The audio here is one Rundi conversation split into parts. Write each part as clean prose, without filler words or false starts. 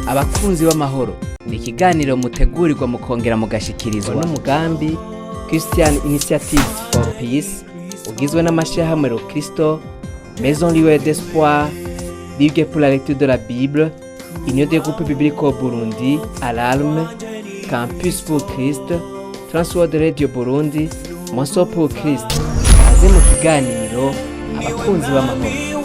Abakunzi b'amahoro ni ikiganiro mutegurirwa mukongera mugashikirizwa n'umugambi Christian Initiative for Peace, ugizwe n'amashyirahamwe Rokristo, Maison Lueur d'Espoir, Ligue pour la lecture de la Bible, Union des groupes bibliques au Burundi, Alarme, Campus pour Christ, Transworld Radio Burundi, Moso pour Christ. Kaze mu kiganiro Abakunzi b'amahoro.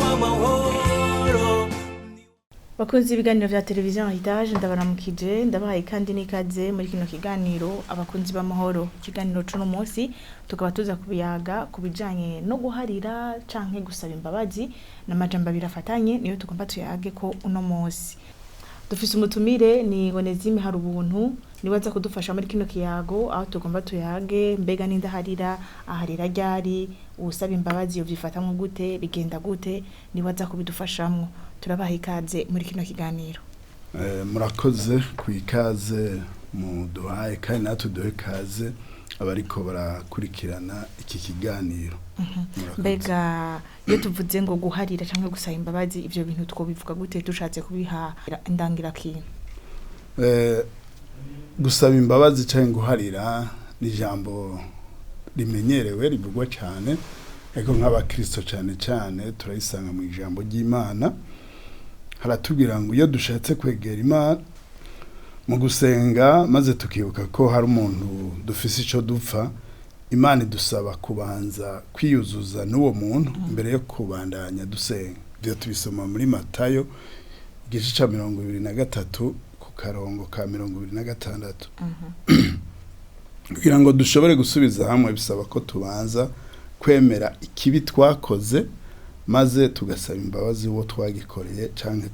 Bakunzi ibiganiro vya televiziyo Heritage, ndabaramukije, ndabahaye kandi n'ikaze muri kino kiganiro Abakunzi b'Amahoro. Ikiganiro c'uno munsi tukaba tuza kubiyaga ku bijanye no guharira canke gusaba imbabazi, n'amajambo abiri afatanye niyo tugomba tuyage ko uno munsi. Dufise umutumire, ni Onezime Harubuntu, niwe aza kudufasha muri kino kiyago, aho tugomba tuyage: mbega ninde aharira, aharira ryari, uwusaba imbabazi yovyifatamwo gute, bigenda gute? Niwe aza kubidufashamwo. Turabaha ikaze muri kino kiganiro. Murakoze ku ikaze muduhaye, kandi natwe duhe ikaze abariko barakurikirana iki kiganiro. Murakoze. Mbega iyo tuvuze ngo guharira canke gusaba imbabazi, ivyo bintu twobivuga gute dushatse kubiha indangirakintu? Gusaba imbabazi cyangwa guharira ni ijambo rimenyerewe, rivugwa cyane, ariko nk'abakristo cyane cyane turayisanga mu ijambo ry'Imana. Haratubwira ngo iyo dushatse kwegera Imana mu gusenga, maze tukibuka ko hari umuntu dufise icyo dupfa, Imana idusaba kubanza kwiyuzuza n'uwo muntu mbere yo kubandanya dusenga. Ibyo tubisoma muri Matayo igice cya 23 ku karongo ka 26. Kugira ngo dushobore gusubiza hamwe, bisaba ko tubanza kwemera ikibi twakoze, maze tugasaba imbabazi uwo twagikoreye cyangwa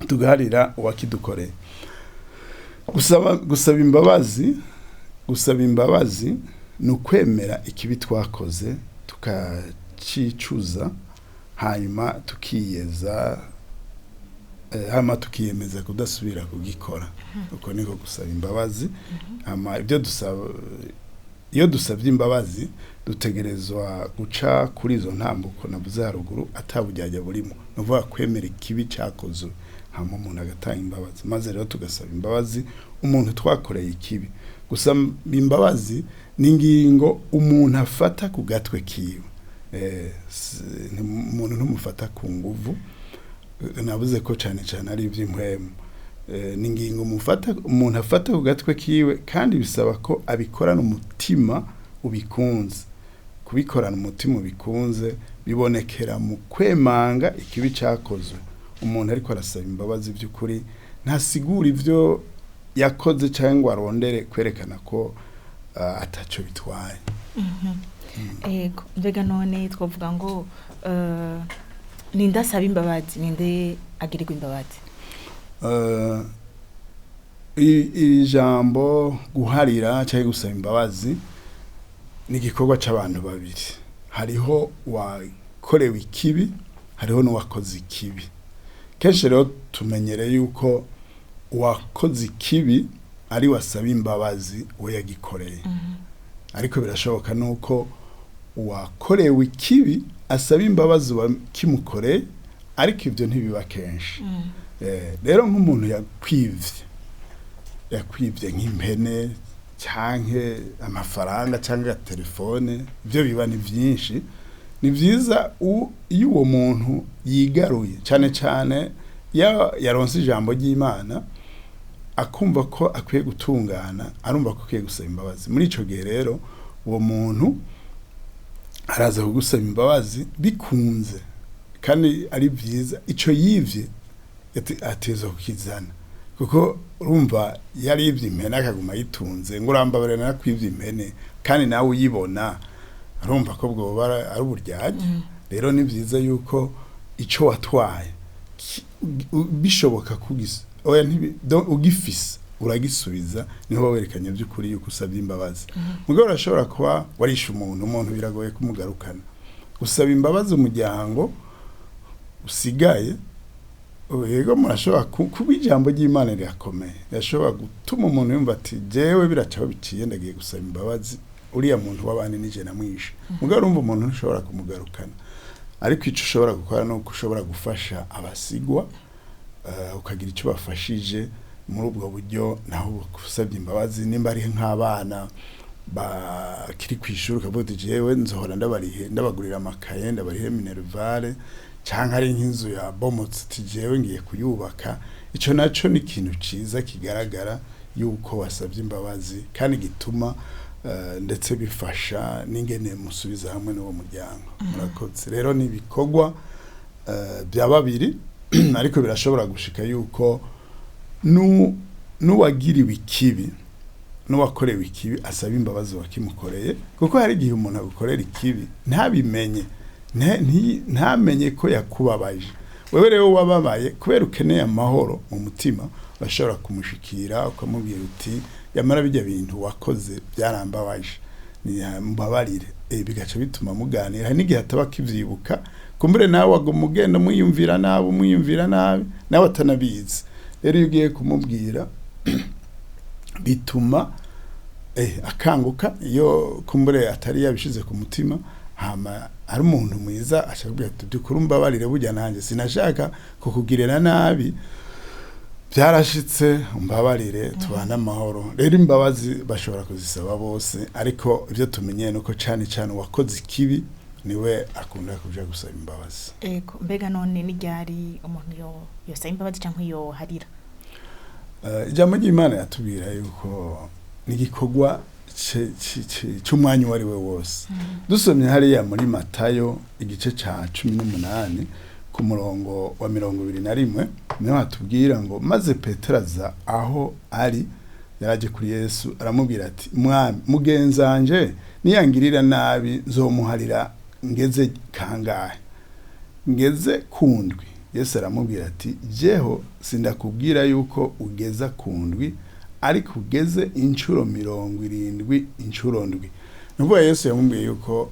tugaharira uwakidukoreye. Gusaba imbabazi ni ukwemera ikibi twakoze, tukacicuza, hanyuma tukiyeza, hanyuma tukiyemeza kudasubira kugikora. Uko niko gusaba imbabazi. Hama ibyo dusaba, iyo dusabye imbabazi, dutegerezwa guca kuri izo ntambuko navuze haruguru atabujyajya burimo, ni ukuvuga kwemera ikibi cyakozwe, hama umuntu agatanga imbabazi, maze rero tugasaba imbabazi umuntu twakoreye ikibi. Gusaba imbabazi ni ingingo umuntu afata ku gatwe kiwe. Umuntu ntumufata ku nguvu. Navuze ko cyane cyane ari iby'impwemu. Ni ingingo umuntu afata ku gatwe kiwe, kandi bisaba ko abikorana umutima ubikunze. Kubikorana umutima ubikunze bibonekera mu kwemanga ikibi cyakozwe. Umuntu ariko arasaba imbabazi by'ukuri ntasigura ibyo yakoze cyangwa arondere kwerekana ko ataco bitwaye. Ego, mbega none twovuga ngo ninde asaba imbabazi, ninde agirirwa imbabazi? Iri jambo guharira cyangwa gusaba imbabazi ni igikorwa c'abantu babiri: hariho uwakorewe ikibi, hariho n'uwakoze ikibi. Kenshi rero tumenyereye yuko uwakoze ikibi ari we asaba imbabazi uwo yagikoreye, ariko birashoboka nuko uwakorewe ikibi asaba imbabazi uwakimukoreye, ariko ibyo ntibiba kenshi. Rero nk'umuntu yakwivye nk'impene canke amafaranga canke telefone, ibyo biba ni byinshi. Ni byiza iyo uwo muntu yigaruye, cyane cyane iyo yaronse ijambo ry'Imana, akumva ko akwiye gutungana, arumva ko akwiye gusaba imbabazi. Muri ico gihe rero uwo muntu araza kugusaba imbabazi bikunze kandi ari byiza. Ico yivye ateza kukizana, kuko urumva yarivye impene akaguma ayitunze ngo urambabarira narakwivye impene, kandi nawe uyibona, arumva ko bwoba ari uburyarya. Rero ni byiza yuko ico watwaye bishoboka kugisa oya ugifise uragisubiza, niho werekanye by'ukuri yuko usabye imbabazi. Mugabo urashobora kuba warishe umuntu, umuntu biragoye kumugarukana. Gusaba imbabazi umuryango usigaye, yego, murashobora kuba ijambo ry'Imana rirakomeye, rirashobora gutuma umuntu yumva ati: "Jewe biracaho biciye, ndagiye gusaba imbabazi uriya muntu w'abandi nije namwishe." Mugabo urumva umuntu ntushobora kumugarukana, ariko icyo ushobora gukora ni uko ushobora gufasha abasigwa. ukagira icyo bafashije muri ubwo buryo, naho usabye imbabazi. Nimba ari nk'abana bakiri ku ishuri, ukavuga uti jewe nzohora ndabarihe, ndabagurira amakaye, ndabarihe minerval, canke ari nk'inzu yabomotse, uti jewe ngiye kuyubaka. Ico naco ni ikintu ciza kigaragara yuko wasabye imbabazi, kandi gituma ndetse bifasha n'ingene musubiza hamwe n'uwo muryango. Murakoze. Rero ni ibikorwa bya babiri, ariko birashobora gushika yuko n'uwagiriwe ikibi, n'uwakorewe ikibi, asaba imbabazi wakimukoreye, kuko hari igihe umuntu agukorera ikibi ntabimenye, ntamenye ko yakubabaje. Wewe rero wababaye kubera ukeneye amahoro mu mutima, urashobora kumushikira ukamubwira uti yamara bijya bintu wakoze byarambabaje, mbabarire. Bigaca bituma muganira. Hari n'igihe ataba akivyibuka, kumbure nawe waguma ugenda umwiyumvira nabi, umwiyumvira nabi, nawe atanabizi. Rero iyo ugiye kumubwira bituma akanguka iyo kumbure atari yabishize ku mutima. Hama ari umuntu mwiza, ashobora ati byukuri umbabarire, burya nanjye sinashaka kukugirira nabi, byarashitse, umbabarire, tubane amahoro. Rero imbabazi bashobora kuzisaba bose, ariko ibyo tumenyeye nuko cane cane uwakoze ikibi niwe akunda kuja gusaba imbabazi. Ego, mbega none n'iryari umuntu yo yosaba imbabazi canke yoharira? Ijambo ry'Imana yatubwira yuko n'igikorwa c'umwanya uwo ari we wose. Dusomye hariya muri Matayo igice ca 18 ku murongo wa 21, niho hatubwira ngo maze Petero aza aho ari, yaraje kuri Yesu, aramubwira ati mwami, mugenzanje niyangirira nabi nzomuharira ngeze kangahe? Ngeze kundwi? Yesu aramubwira ati jeho sindakubwira yuko ugeza kundwi, ariko ugeze inshuro 70 inshuro 7. Nuvuga Yesu yamubwiye yuko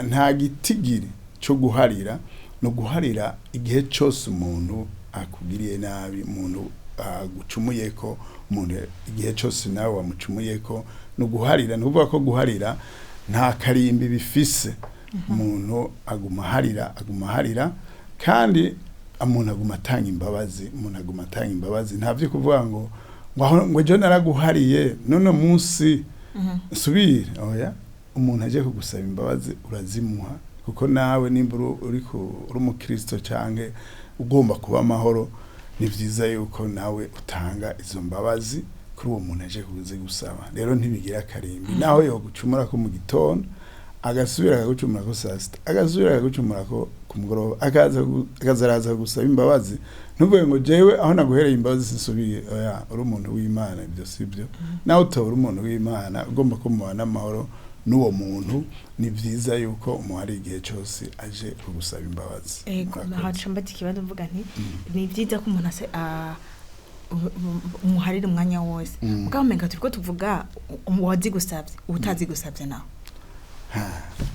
nta gitigiri cyo guharira, no guharira igihe cyose umuntu akugiriye nabi, umuntu agucumuyeko, umuntu igihe cyose nawe wamucumuyeko, no guharira. Nuvuga ko guharira nta karimbi bifise. Umuntu aguma harira, aguma harira, kandi umuntu aguma atanga imbabazi, umuntu aguma atanga imbabazi. Nta byo kuvuga ngo ngo ejo naraguhariye none munsi nsubire, oya. Umuntu aje kugusaba imbabazi urazimuha, kuko nawe nimba uri umukristo canke ugomba kuba amahoro, ni vyiza yuko nawe utanga izo mbabazi kuri uwo muntu aje kuzigusaba. Rero ntibigira akarimbi, naho yogucumura ko mu gitondo, agasubira akagucumura ko saa sita, agasubira akagucumura ko ku mugoroba, akaza araza gusaba imbabazi, ntuvuge ngo jewe aho naguhereye imbabazi sinsubiye. Oya, uri umuntu w'Imana, ibyo si byo. Nawe utora umuntu w'Imana, ugomba kumubana amahoro n'uwo muntu, ni vyiza yuko umuhari igihe cyose aje kugusaba imbabazi. Ego, Murakoze. Haca mbata ikibazo mvuga nti ni byiza ko umuntu umuharira umwanya wose, mugabo umenga turiko tuvuga uwazigusavye, utazigusavye nawe.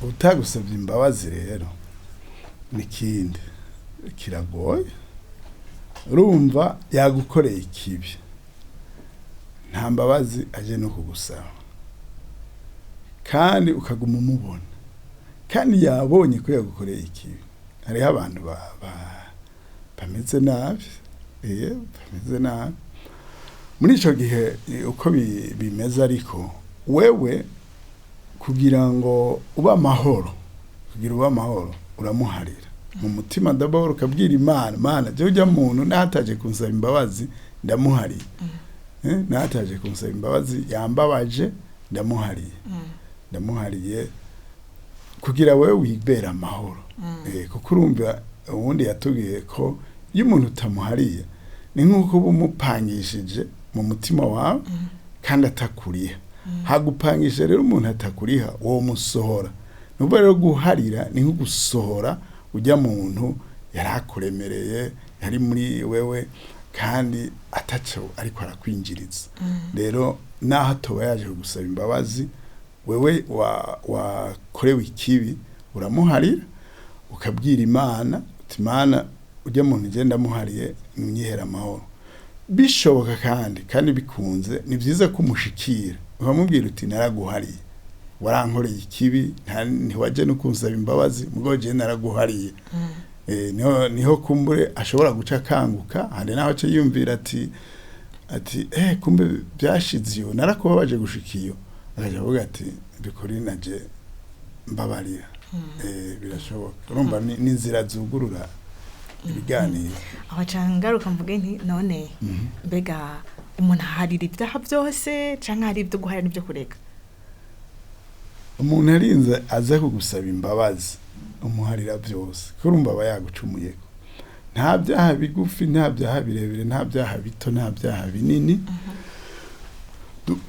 Utagusabye imbabazi rero n'ikindi kiragoye. Urumva yagukoreye ikibi, nta mbabazi aje no kugusaba, kandi ukaguma umubona, kandi yabonye ko yagukoreye ikibi. Hariho abantu bameze nabi, bameze nabi muri ico gihe. Uko bimeze, ariko wewe kugira ngo ube amahoro, kugira ube amahoro, uramuharira mu mutima d'abord, ukabwira Imana: Mana, jewe ujya muntu nataje kunsaba imbabazi ndamuhariye. Nataje kunsaba imbabazi, yambabaje, ndamuhariye, ndamuhariye, kugira wewe wibera amahoro. Kuko urumva ubundi yatubwiye ko iyo umuntu utamuhariye ni nk'uko uba umupangishije mu mutima wawe kandi atakuriha. Hagupangisha rero umuntu atakuriha, uwo musohora. Nubwo rero guharira ni nko gusohora ujya muntu yari akuremereye, yari muri wewe kandi ataco ariko arakwinjiriza. Rero naho atoba yaje kugusaba imbabazi, wewe wakorewe ikibi uramuharira, ukabwira Imana uti Imana, ujya muntu ugenda amuhariye, nunyihera amahoro. Bishoboka kandi bikunze, ni byiza kumushikira ukamubwira uti naraguhariye, warankoreye ikibi, ntiwaje no kunsaba imbabazi, mugabo jewe naraguhariye. Niho kumbure ashobora guca akanguka, hari naho aca yiyumvira ati kumbe byashize iyo narakubabaje gushika iyo, akaja avuga ati bikuri naje mbabarira. Birashoboka. Urumva ni inzira zugurura ibiganiro. Aho ngaruka mvuge nti none mbega umuntu aharira ibyaha byose canke hari ibyo guharira n'ibyo kureka? Umuntu arinze aza kugusaba imbabazi umuharira byose, kuko urumva aba yagucumuyeko. Nta byaha bigufi, nta byaha birebire, nta byaha bito, nta byaha binini.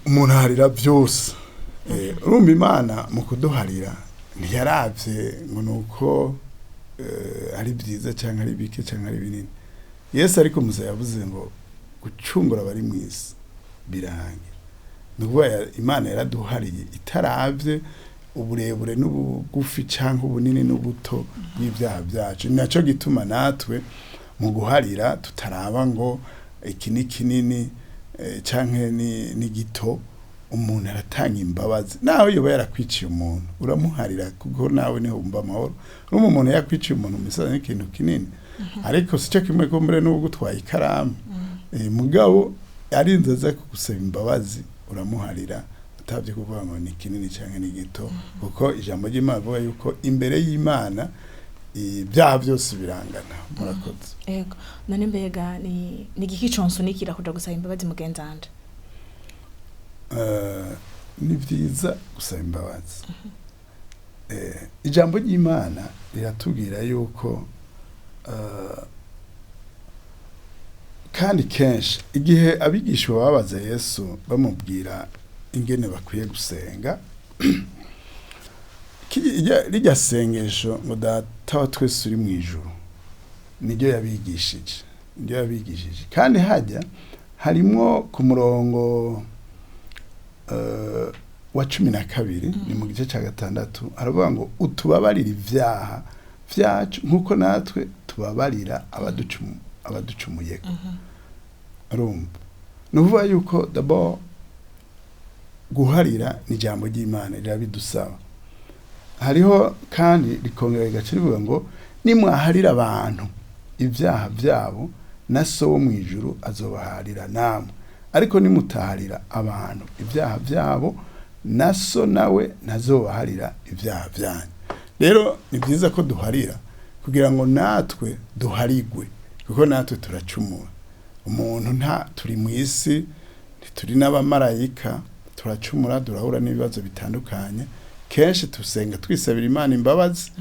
Umuntu aharira byose. Urumva Imana mu kuduharira ntiyaravye ngo nuko ari byiza canke ari bike canke ari binini. Yesu ariko Musa yavuze ngo gucungura abari mu isi birarangira. Ni ukuvuga Imana yaraduhariye itaravye uburebure n'ubugufi canke ubunini n'ubuto bw'ibyaha byacu. Ni naco gituma natwe mu guharira tutaraba ngo iki ni kinini canke ni gito. Umuntu aratanga imbabazi, nawe yoba yarakwiciye umuntu uramuharira, kuko nawe niho wumva amahoro. Urumva umuntu yakwiciye umuntu musaza ni ikintu kinini, ariko sico kimwe ko mbere n'ubwo utwaye ikaramu. Mugabo arinze aza kugusaba imbabazi uramuharira, utabye kuvuga ngo ni kinini canke ni gito, kuko ijambo ry'Imana rivuga yuko imbere y'Imana ibyaha byose birangana. Murakoze. Yego. None mbega ni igiki consunikira kuja gusaba imbabazi mugenzi wanje? Ni vyiza gusaba imbabazi. Ijambo ry'Imana riratubwira yuko kandi kenshi igihe abigishwa babaza Yesu bamubwira ingene bakwiye gusenga, rirya sengesho ngo Data wa twese uri mu ijuru niryo yabigishije, niryo yabigishije. Kandi hajya harimwo ku murongo wa 12, ni mu gice cya 6, aravuga ngo utubabarire ivyaha vyacu nkuko natwe tubabarira abaducumuyeko. Urumva ni ukuvuga yuko d'abord guharira ni ijambo ry'Imana rirabidusaba. Hariho kandi rikongera rigaca rivuga ngo nimwaharira abantu ibyaha byabo na so wo mu ijuru azobaharira namwe, ariko nimutaharira abantu ibyaha byabo na so nawe ntazobaharira ibyaha byanyu. Rero ni byiza ko duharira kugira ngo natwe duharigwe, kuko natwe turacumura. Umuntu nta turi mu isi, ntituri n'abamarayika, turacumura, durahura n'ibibazo bitandukanye. Kenshi tusenga twisabira Imana imbabazi,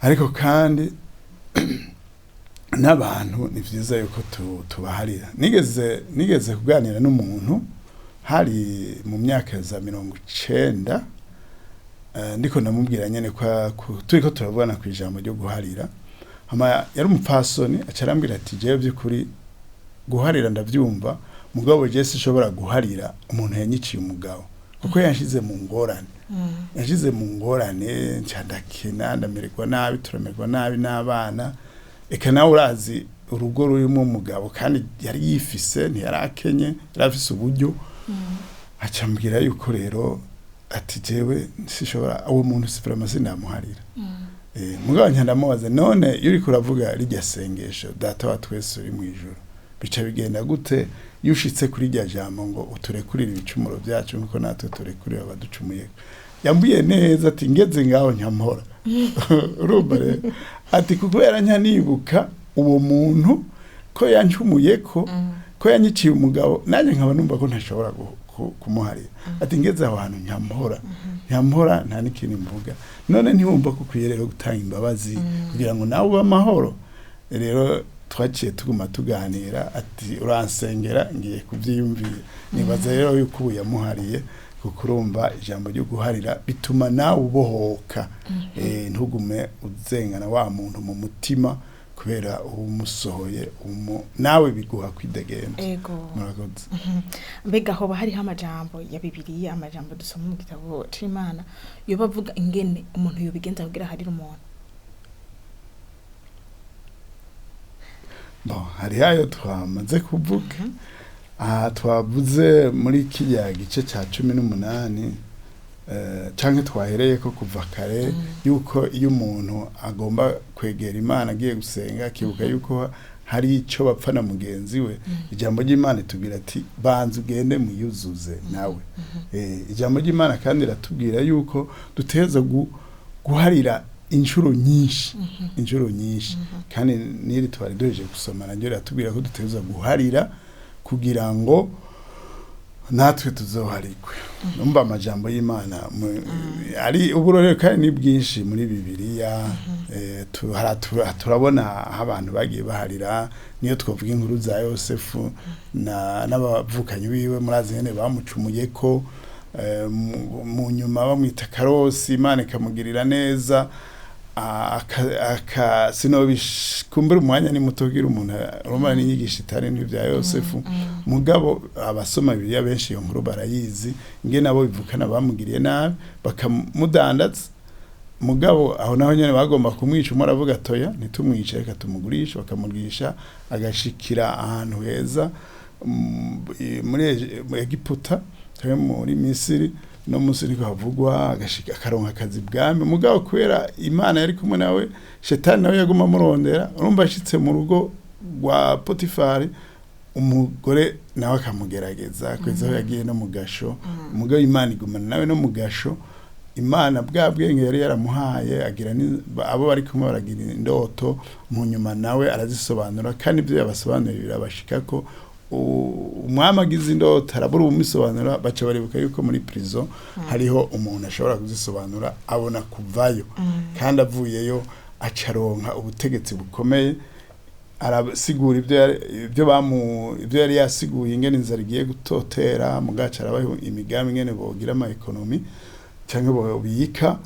ariko kandi n'abantu ni vyiza yuko tubaharira. Nigeze kuganira n'umuntu hari mu myaka za 90, ndiko ndamubwira nyene ko turiko turavugana ku ijambo ryo guharira. Hama yari umupfasoni, aca arambwira ati jewe by'ukuri guharira ndavyumva, mugabo je sinshobora guharira umuntu yanyiciye umugabo, kuko yanshize mu ngorane. Yanshize mu ngorane, nca ndakena, ndamererwa nabi, turamererwa nabi n'abana. Eka nawe urazi urugo rurimo umugabo, kandi yari yifise, ntiyarakenye, yari afise uburyo. Aca ambwira yuko rero ati jewe sinshobora, uwo muntu si vraiment sindamuharira. Mugabo nca ndamubaza, none iyo uriko uravuga rirya sengesho Data wa twese uri mu ijuru, bica bigenda gute iyo ushitse kuri rya jambo ngo uturekurire ibicumuro byacu nkuko natwe turekurira abaducumuye? Yambuye neza ati ngeze ngaho nyampora. Urumva rero ati kubera nka nibuka uwo muntu ko yancumuye ko yanyiciye umugabo, nanjye nkaba numva ko ntashobora kumuharira. Ati ngeze aho hantu nyampora, nyampora nta n'ikintu mvuga. None ntiwumva ko ukwiye rero gutanga imbabazi kugira ngo nawe ube amahoro? Rero twaciye tuguma tuganira, ati uransengera ngiye kubyiyumvira. Nibaza rero yuko ubu yamuhariye, kuko urumva ijambo ryo guharira bituma nawe ubohoka, ntugume uzengana wa muntu mu mutima kubera umusohoye, nawe biguha kwidegemvya. Ego. Murakoze. Mbega hoba hariho amajambo ya Bibiliya, amajambo dusoma mu gitabo c'Imana, yoba avuga ingene umuntu yobigenza kugira aharire umuntu? Bon, hariho ayo twamaze kuvuga. Aha twavuze muri kiriya gice ca 18, canke twahereye ko kuva kare, yuko iyo umuntu agomba kwegera Imana agiye gusenga, akibuka yuko hari icyo bapfa na mugenzi we, ijambo ry'Imana itubwira ati: "Banza ugende mwiyuzuze nawe." Ijambo ry'Imana kandi riratubwira yuko dutegerezwa guharira inshuro nyinshi, inshuro nyinshi. Kandi n'iri twari duhejeje gusoma naryo riratubwira ko dutegerezwa guharira kugira ngo natwe tuzoharigwe. Numva amajambo y'Imana ari uburorero kandi ni bwinshi muri Bibiliya. Turabona aho abantu bagiye baharira. Niyo twavuga inkuru za Yosefu n'abavukanyi biwe, murazi nyene bamucumuye ko mu nyuma bamwita karosi, Imana ikamugirira neza. Sinobikumbura, umwanya ni muto kugira umuntu urumva n'inyigisho itari n'ibya Yosefu. Mugabo abasoma Bibiliya benshi iyo nkuru barayizi, ingene abo bivukana bamugiriye nabi bakamudandaza. Mugabo aho naho nyene bagomba kumwica, umwe aravuga: "Toya, ntitumwice, reka tumugurishe." Bakamugurisha agashikira ahantu heza muri mu Egiputa cyangwa muri Misiri, no munsi niko havugwa, agashika akaronka akazi bwami. Mugabo kubera Imana yari kumwe nawe, Shetani nawe yaguma amurondera. Urumva ashitse mu rugo rwa Potifari, umugore nawe akamugerageza kugeza aho yagiye no mu gasho. Umugabo Imana igumana nawe no mu gasho. Imana bwa bwenge yari yaramuhaye, agira abo bari kumwe baragira indoto, mu nyuma nawe arazisobanura, kandi ibyo yabasobanuriye birabashikako. Umwami agize indoto arabura umusobanura, baca baribuka yuko muri prison hariho umuntu ashobora kuzisobanura, abona kuvayo. Kandi avuyeyo acaronka ubutegetsi bukomeye, arasigura ibyo yari yasiguye, ingene inzara igiye gutotera mugaca, arabaha imigambi ingene bogira ama économies cyangwa bobika.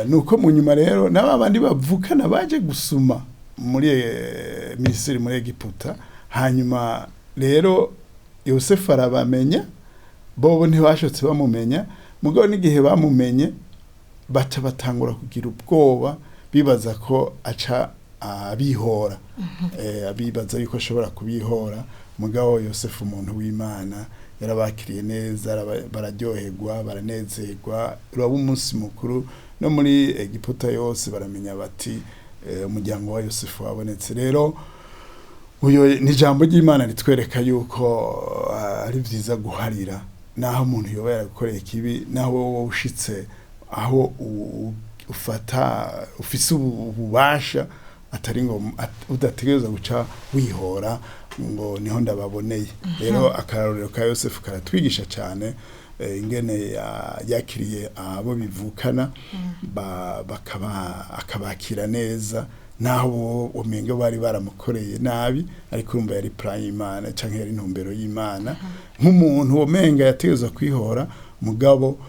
Nuko mu nyuma rero n'aba bandi bavukana baje gusuma muri Misiri, muri Egiputa. Hanyuma rero Yosefu arabamenya, bobo ntibashotse bamumenya. Mugabo n'igihe bamumenye baca batangura kugira ubwoba, bibaza ko aca abihora, abibaza yuko ashobora kubihora. Mugabo Yosefu, umuntu w'Imana, yarabakiriye neza, bararyoherwa, baranezerwa, uraba umunsi mukuru no muri Egiputa yose, baramenya bati: "Umuryango wa Yosefu wabonetse." Rero uyo ni ijambo ry'Imana ritwereka yuko ari byiza guharira naho umuntu yoba yaragukoreye ikibi, naho wowe ushitse aho ufata ufise ububasha, atari ngo udategereza guca wihora ngo niho ndababoneye. Rero akarorero ka Yosefu karatwigisha cyane ingene yakiriye abo bivukana, bakaba akabakira neza naho bo umenga bari baramukoreye nabi. Ariko urumva yari plan y'Imana canke yari intumbero y'Imana. Nk'umuntu womenga yategerezwa kwihora, mugabo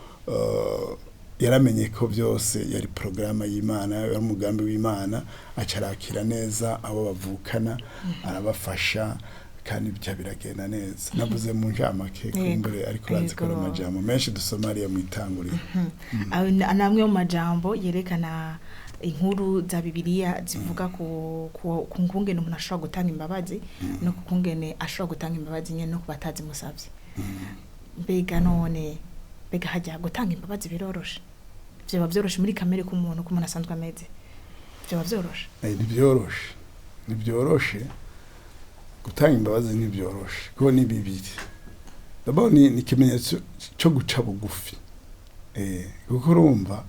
yaramenye ko byose yari porogaramu y'Imana, yari umugambi w'Imana, acarakira neza abo bavukana, arabafasha, kandi ibyo biragenda neza. Navuze mu ncamake, kumbure, ariko urazi ko ari amajambo menshi dusoma hariya mu itanguriro. Ayo ni amwe mu majambo yerekana inkuru za Bibiliya zivuga ku kungene umuntu ashobora gutanga imbabazi, no ku kungene ashobora gutanga imbabazi nyene no ku batazimusavye. Mbega none, mbega hajya gutanga imbabazi biroroshe? Vyoba vyoroshe muri kamere k'umuntu, k'umuntu asanzwe ameze? Vyoba vyoroshe? Ntibyoroshe, ntibyoroshe gutanga imbabazi, ntibyoroshe kuko ni bibiri. D'abord ni ikimenyetso cyo guca bugufi, kuko urumva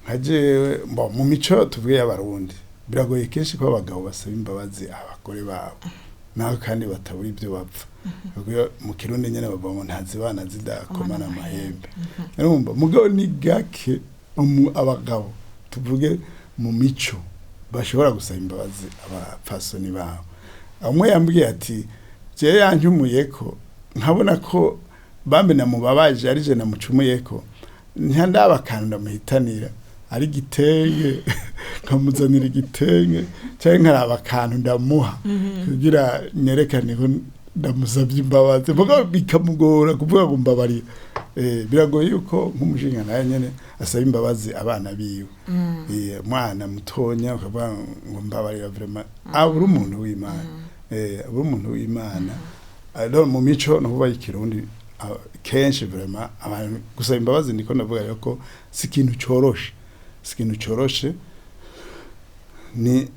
nka jewe mu mico tuvuge y'Abarundi, biragoye kenshi ko abagabo basaba imbabazi abagore babo, naho kandi batabura ibyo bapfa. Kuko iyo mu Kirundi nyene bavuga ngo ntazibana zidakomana amahembe. Urumva mugabo ni gake abagabo tuvuge mu mico bashobora gusaba imbabazi abapfasoni babo. Umwe yambwiye ati: "Jewe yancumuye ko nkabona ko bambe namubabaje, ari je namucumuye ko, ntandaba akantu ndamuhitanira ari igitenge, nkamuzanira igitenge, cyangwa nkaraba akantu ndamuha kugira nerekane ko ndamusabye imbabazi." Mugabo bikamugora kuvuga ngo mbabarira. Biragoye yuko nk'umushinga nawe nyene asaba imbabazi abana biwe. Umwana mutonya ukavuga ngo mbabarira, vraiment abura umuntu w'Imana, abura umuntu w'Imana. Alors mu mico no kuba ikirundi. Kenshi vraiment abantu gusaba imbabazi, ndiko ndavuga rero ko si ikintu coroshe, si ikintu coroshe. Ni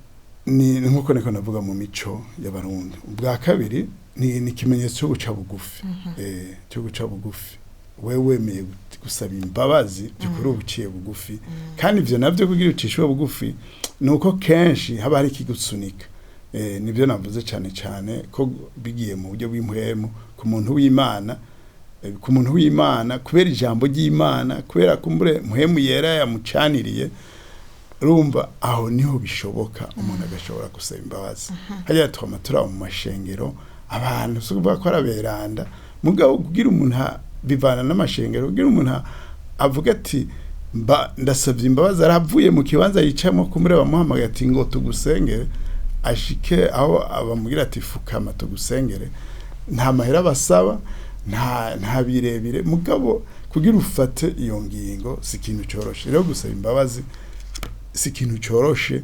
nkuko niko navuga mu mico y'Abarundi. Ubwa kabiri ni ikimenyetso cyo guca bugufi, cyo guca bugufi. Wewe wemeye gusaba imbabazi, by'ukuri uba uciye bugufi. Kandi ivyo navyo kugira ucishwe bugufi ni uko kenshi haba hari ikigusunika. Nibyo navuze cyane cyane ko bigiye mu buryo bw'impwemu ku muntu w'Imana, ku muntu w'Imana kubera ijambo ry'Imana, kubera kumbure Mpwemu Yera yamucaniriye. Urumva aho niho bishoboka umuntu agashobora gusaba imbabazi. Hajya twama turaba mu mashengero abantu, si ukuvuga ko araberanda, mugabo kugira umuntu bivana n'amashengero, kugira umuntu avuga ati mba ndasabye imbabazi, aravuye mu kibanza yicamo, kumure bamuhamagaye ati ngo tugusengere, ashike aho bamubwira ati fukama tugusengere. Nta mahera basaba, nta birebire, mugabo kugira ufate iyo ngingo si ikintu coroshe. Rero gusaba imbabazi si ikintu coroshe,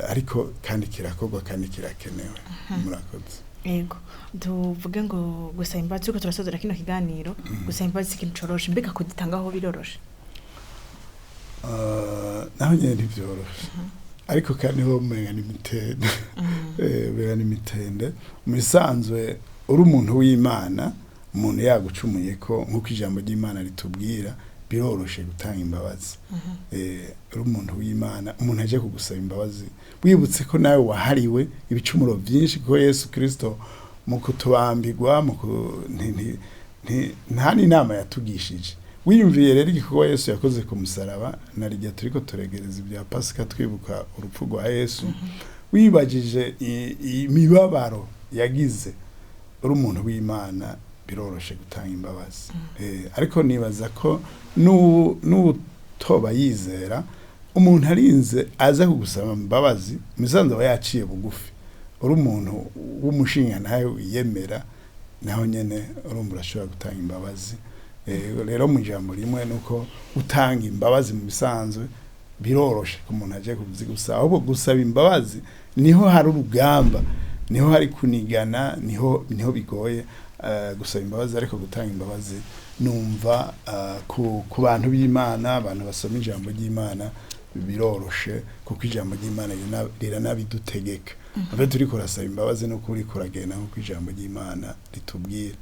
ariko kandi kirakorwa kandi kirakenewe. Murakoze. Yego, tuvuge ngo gusaba imbabazi, turiko turasozera kino kiganiro, gusaba imbabazi si ikintu coroshe. Mbega kuzitangaho biroroshe? Naho nyene ntivyoroshe, ariko kandi ho umenga n'imitende. Umenga n'imitende. Mu bisanzwe uri umuntu w'Imana, umuntu yagucumuye ko nk'uko ijambo ry'Imana ritubwira, biroroshe gutanga imbabazi. Uri umuntu w'Imana, umuntu aje kugusaba imbabazi, wibutse ko nawe wahariwe ibicumuro byinshi, kuko Yesu Kristo mu kutubambirwa mu nta n'inama yatugishije. Wiyumviye rero igikorwa Yesu yakoze ku musaraba, na rijya turiko turegereza ibya Pasika twibuka urupfu rwa Yesu, wibagije imibabaro yagize, uri umuntu w'Imana biroroshe gutanga imbabazi. Ariko nibaza ko n'utoba yizera, umuntu arinze aza kugusaba imbabazi, imisanzu aba yaciye bugufi. Uri umuntu w'umushinga nawe wiyemera, naho nyene urumva urashobora gutanga imbabazi. Rero mu ijambo rimwe nuko utanga imbabazi mu bisanzwe biroroshe ku muntu aje kuzigusaba. Ahubwo gusaba imbabazi niho hari urugamba, niho hari kunigana, niho bigoye, gusaba imbabazi. Ariko gutanga imbabazi numva ku bantu b'Imana, abantu basoma ijambo ry'Imana, biroroshe, kuko ijambo ry'Imana riranabidutegeka. Abe turiko urasaba imbabazi nuko uriko uragenda nkuko ijambo ry'Imana ritubwira.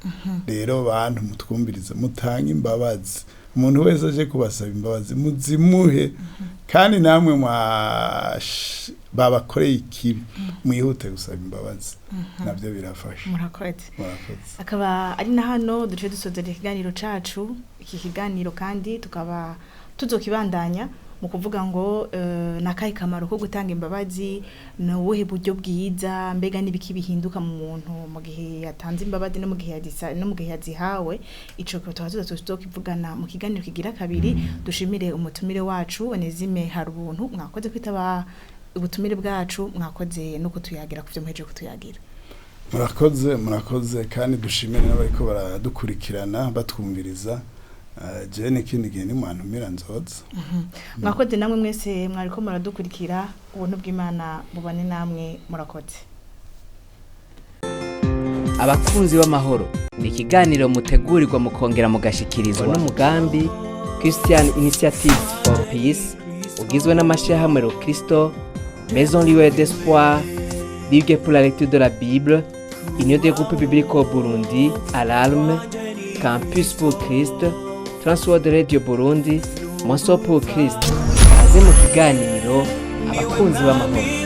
Rero bantu mutwumviriza, mutange imbabazi. Umuntu wese aje kubasaba imbabazi muzimuhe, kandi namwe babakoreye ikibi mwihute gusaba imbabazi, nabyo birafasha. Murakoze. Murakoze. Akaba ari na hano duce dusozera ikiganiro cacu. Iki kiganiro kandi tukaba tuzokibandanya mu kuvuga ngo nakahe kamaro ko gutanga imbabazi, ni ubuhe buryo bwiza, mbega n'ibiki bihinduka mu muntu mu gihe yatanze imbabazi no mu gihe no mu gihe yazihawe. Ico tukaba tuzokivugana mu kiganiro kigira kabiri. Dushimire umutumire wacu Onezime Harubuntu, mwakoze kwitaba ubutumire bwacu, mwakoze no kutuyagira kuvyo muhejeje kutuyagira. Murakoze, murakoze. Kandi dushimire n'abariko baradukurikirana batwumviriza. Je n'ikindi gihe nimwantumira nzoza. Mwakoze namwe mwese mwariko muradukurikira. Ubuntu bw'Imana bubane namwe. Murakoze. Abakunzi b'amahoro ni ikiganiro mutegurirwa mukongera mugashikirizwa n'umugambi Christian Initiatives for Peace, ugizwe n'amashirahamwe Rokristo, Maison Lieu d'Espoir, Ligue pour la lecture de la Bible, Union des groupes bibliques au Burundi, Alarme, Campus pour Christ, Transworld Radio Burundi, Monso pour Christ. Aze mu kiganiro Abakunzi b'amahoro.